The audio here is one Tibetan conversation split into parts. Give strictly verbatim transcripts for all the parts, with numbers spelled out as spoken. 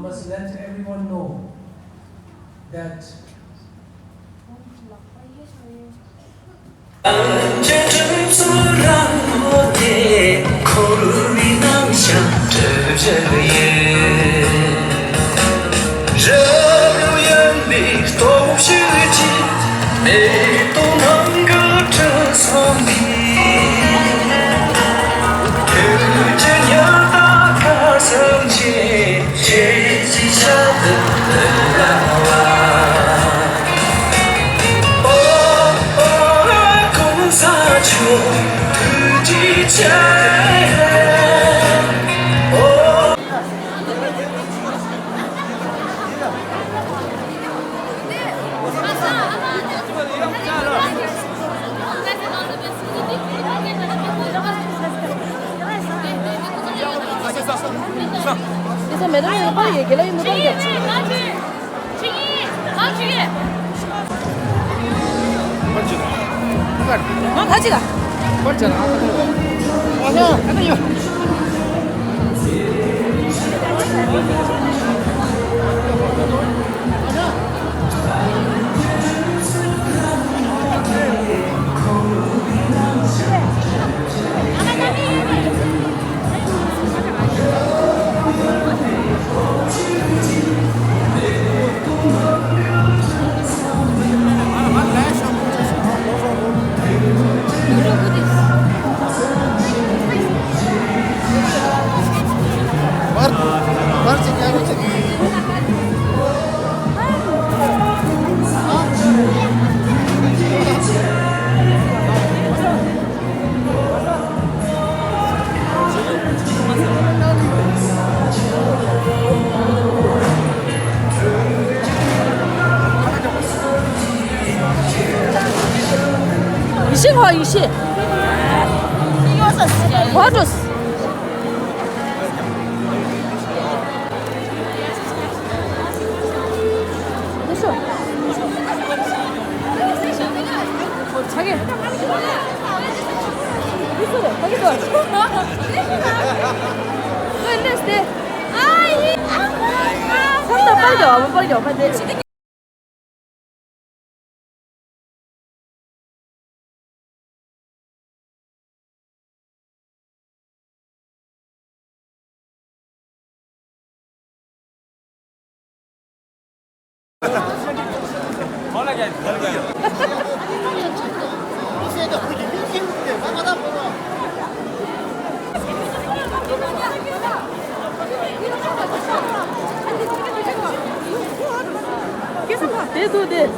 Must let everyone know that ཡེ་ཤེས་ཧོ་ཡེ་ཤེས། ཧོ་ཏོས། དེ་དུ་དེ།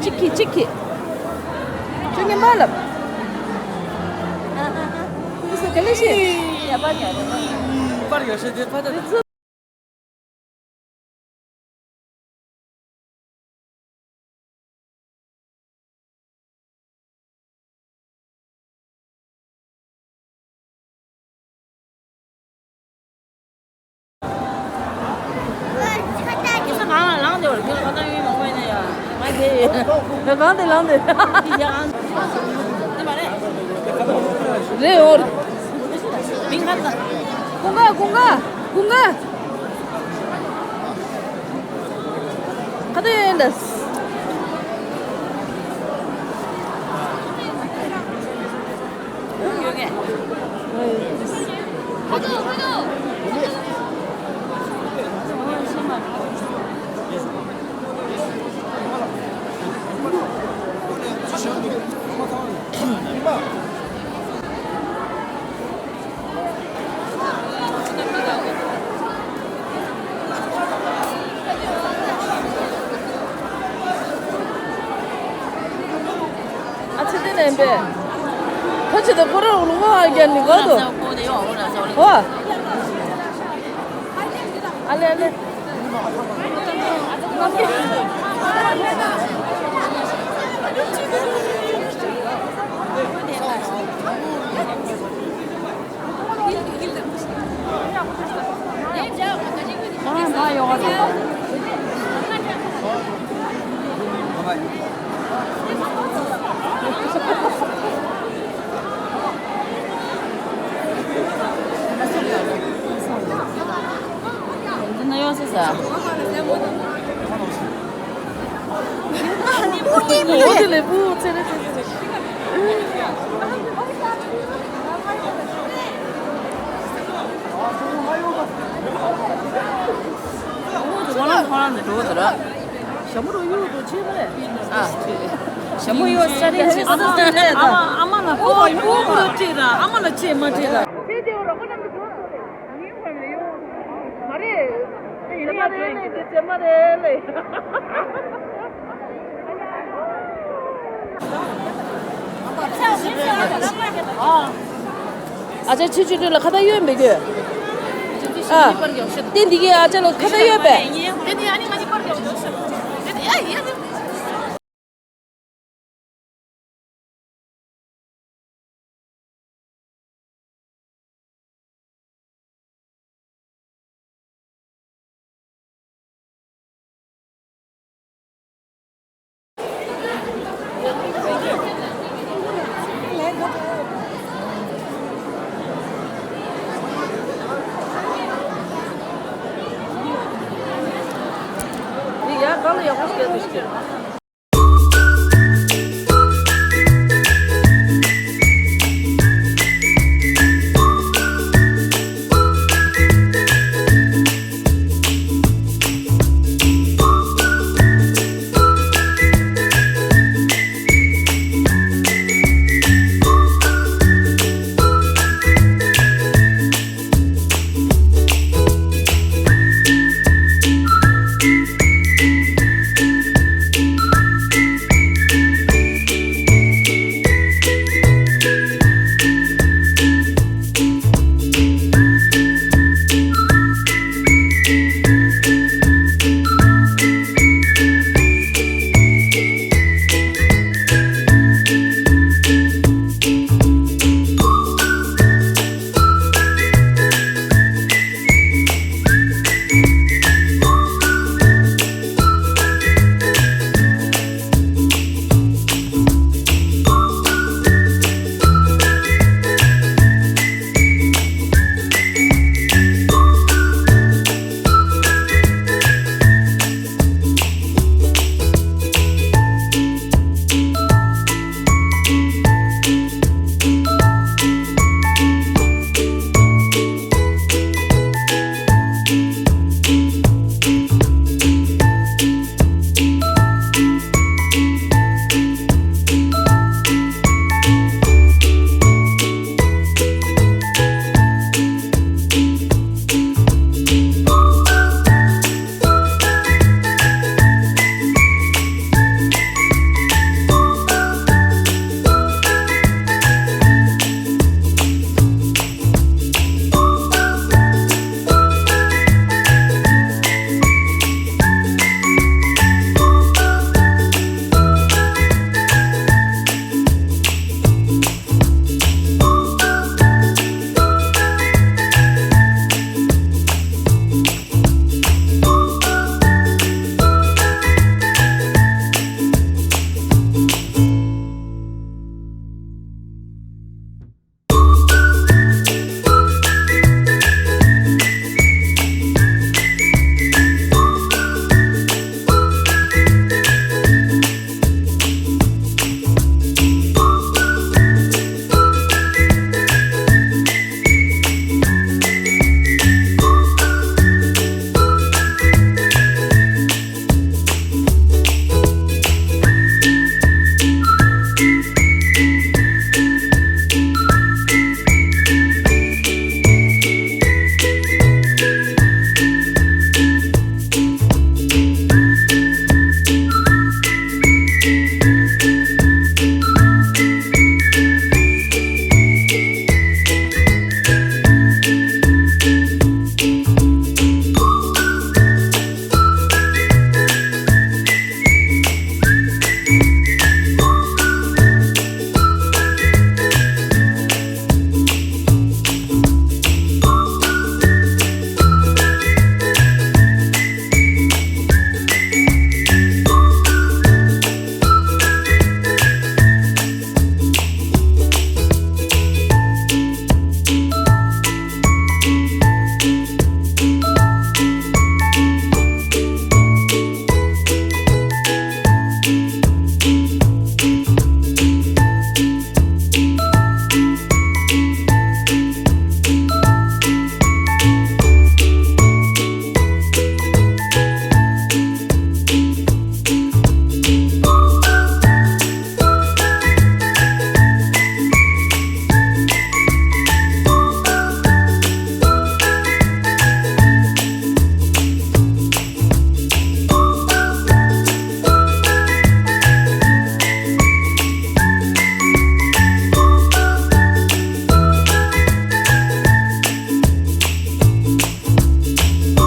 གཅིག་གིས་གཅིག་གིས། ཁྱོད་ངའི་མ་ལབ། ཨ་ཨ་ཨ། ཁོ་ཚོ་ག་ལེ་ཤེས། ཡ་པ་ཡ་པ། ཁྱེད་ཚོ་གང་ལ་ལངས་བསྡད་པ་རེད། ཁྱེད་ཚོ་ཁ་བཏང་ཡུན་མང་པོ་ཡིན་ན་ཡ། ང་དེ་ཡིན། ང་གང་དེ་ལངས་བསྡད། འདི་ཡ་ཨང་། འདི་མ་རེད། རེད་འོ། མིང་གང་ལ། ཀུན་དགའ། ཀུན་དགའ། ཀུན་དགའ། ཁ་བཏང་ཡུན་ད། ཨ་ཙི། དེ་ནས་པས། ཁོ་ཅི་ད་ཁོ་རང་ལུང་བ་ཨ་རྒྱན་ནི་གོ་དོ། ཨོ། ཨ་ལེ་ཨ་ལེ། འདི་ན་ཡོང་ས་ས། ཞྭ་མོ་རོ་ཡུལ་དུ་ཆེ་མ་རེད། ཨ། ཞྭ་མོ་ཡོད་ས་རེད། ཨ་མ་ཨ་མ་ལ་ཨོ་ཡུལ་དུ་ཆེ་ར། ཨ་མ་ལ་ཆེ་མ་ཆེ་ར། ཆེ་ཆེ་འོ་ར་ཁོ་རྣམས་ཀྱི་དུས་སུ་རེད། ཡིན་ཁོ་མི་ཡོང་། མ་རེད། ཡིན་ན་རེད་ལེ། དེ་ཆེ་མ་རེད་ལེ། ཨ་ཅག་ཆུ་ཆུ་ཁྲོད་ལ་ཁ་བཏགས་ཡོད་མི་དགོས། ཨ། དེ་འདི་གའི་ཨ་ཅག་ལ་ཁ་བཏགས་ཡོད་པས། འདི་ཡར་གང་ལ་ཡག་པོ་བྱས་འདུག་ཟེར།